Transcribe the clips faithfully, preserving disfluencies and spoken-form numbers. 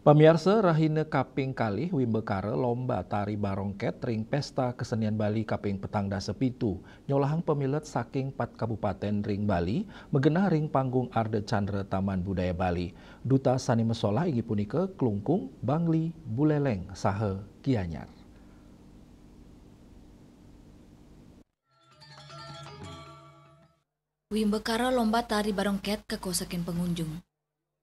Pamiarsa, rahina kaping kalih wimbakara lomba tari barongket ring Pesta Kesenian Bali kaping petang dasa pitu, nyolahang pamilet saking pat kabupaten ring Bali, magenah ring panggung Ardha Candra Taman Budaya Bali. Duta sane masolah inggih punika Klungkung, Bangli, Buleleng, saha Gianyar. Wimbakara lomba tari barongket keko saking pengunjung.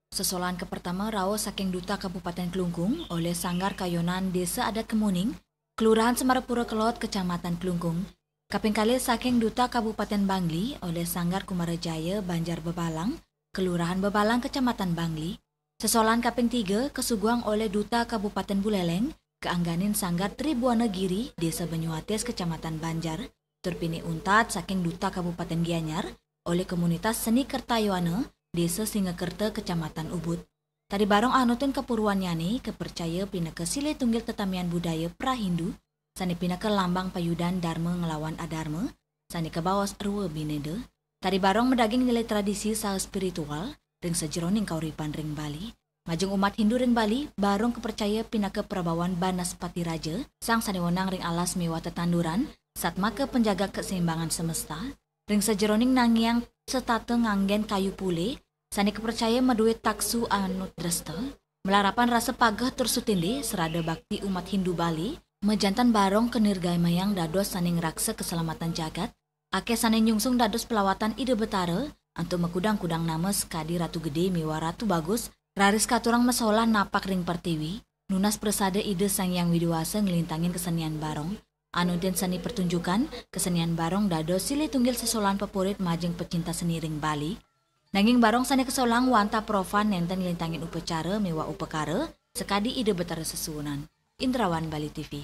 Sesolahan kapertama rauh saking Duta Kabupaten Klungkung oleh Sanggar Kayonan Desa Adat Kemuning, Kelurahan Semarapura Kelod, Kecamatan Klungkung. Kaping kalih saking Duta Kabupaten Bangli oleh Sanggar Kumarajaya Banjar Bebalang, Kelurahan Bebalang, Kecamatan Bangli. Sesolahan kaping tiga kasuguhang oleh Duta Kabupaten Buleleng, kaangganin Sanggar Tribuana Giri, Desa Banyuatis, Kecamatan Banjar, tur pinih untat saking Duta Kabupaten Gianyar oleh komunitas Seni Kerta Yowana, Desa Singakerta, Kecamatan Ubud. Tari barong anutin kapuruannyane kapercaya pinaka silih tunggil tetamian budaya pra-Hindu, sane pinaka lambang payudan darma nglawan adarma, sane kabaos rwa bineda. Tari barong madaging nilai tradisi saha spiritual ring sajeroning kauripan ring Bali. Majeng umat Hindu ring Bali, barong kapercaya pinaka prabawan Banaspati Raja, sang sane wenang ring alas miwah tetanduran, satmaka penjaga keseimbangan semesta, ring sajeroning nangiang setata nganggen kayu pule, sane kapercaya madue taksu anudrasta, malarapan rasa pageh tur sutindih, srada bakti umat Hindu Bali, majanten barong kanirgamayang dados sane ngraksa keselamatan jagat, akeh sane nyungsung dados pelawatan Ida Betara, antuk makudang-kudang nama sakadi Ratu Gede miwah Ratu Bagus, raris katurang masolah napak ring pertiwi, nunas prasada Ida Sang Hyang Widi Wasa nglintangin kesenian barong. Anutin seni pertunjukan, kesenian barong dados silih tunggil sesolahan favorit majeng pecinta seni ring Bali. Nanging barong sane kasolang wantah profan nenten nglintangin upacara miwah upakara sakadi Ida Betara sesuunan. Indrawan, Bali T V.